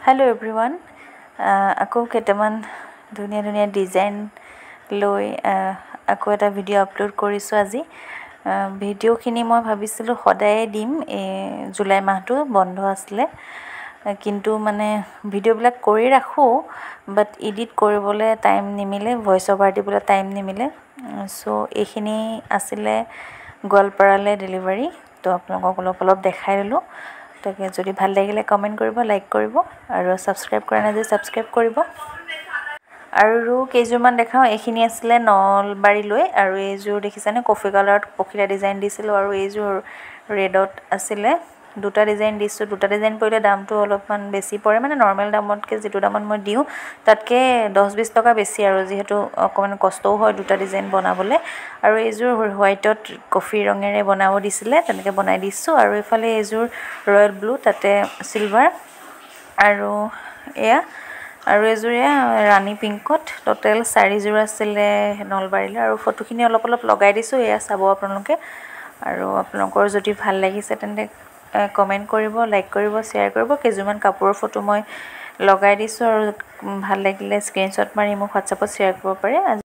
Hello' everyone, আকৌ কেইটামান ধুনীয়া ধুনীয়া ডিজাইন লৈ আকৌ এটা ভিডিঅ' আপলোড কৰিছোঁ আজি। ভিডিঅ'খিনি মই ভাবিছিলোঁ সদায়ে দিম, এই জুলাই মাহটো বন্ধ আছিলে, কিন্তু মানে ভিডিঅ'বিলাক কৰি ৰাখোঁ, বাট এডিট কৰিবলৈ টাইম নিমিলে, ভইচ অভাৰ দিবলৈ টাইম নিমিলে। চ' এইখিনি আছিলে গোৱালপাৰালৈ ডেলিভাৰী, তো আপোনালোকক অলপ অলপ দেখাই দিলোঁ। তাকে যদি ভাল লাগিলে কমেণ্ট কৰিব, লাইক কৰিব আৰু ছাবস্ক্ৰাইব কৰা নাই যদি ছাবস্ক্ৰাইব কৰিব। আৰু কেইযোৰমান দেখাওঁ। এইখিনি আছিলে নলবাৰীলৈ আৰু এইযোৰ দেখিছেনে কফি কালাৰত পখিলা ডিজাইন দিছিলোঁ আৰু এইযোৰ ৰেডত আছিলে। দুটা ডিজাইন দিছোঁ, দুটা ডিজাইন পৰিলে দামটো অলপমান বেছি পৰে, মানে নৰ্মেল দামতকৈ যিটো দামত মই দিওঁ তাতকৈ 10-20 টকা বেছি আৰু যিহেতু অকণমান কষ্টও হয় দুটা ডিজাইন বনাবলৈ। আৰু এইযোৰ হোৱাইটত কফি ৰঙেৰে বনাব দিছিলে, তেনেকৈ বনাই দিছোঁ। আৰু এইফালে এইযোৰ ৰয়েল ব্লু, তাতে চিলভাৰ আৰু এয়া। আৰু এইযোৰ এয়া ৰাণী পিংকত। ট'টেল 4যোৰ আছিলে নলবাৰীলৈ। আৰু ফটোখিনি অলপ অলপ লগাই দিছোঁ, এয়া চাব আপোনালোকে। আৰু আপোনালোকৰ যদি ভাল লাগিছে তেন্তে কমেণ্ট কৰিব, লাইক কৰিব, শ্বেয়াৰ কৰিব। কেইযোৰমান কাপোৰৰ ফটো মই লগাই দিছোঁ আৰু ভাল লাগিলে স্ক্ৰীনশ্বট মাৰি মোক হোৱাটছএপত শ্বেয়াৰ কৰিব পাৰে।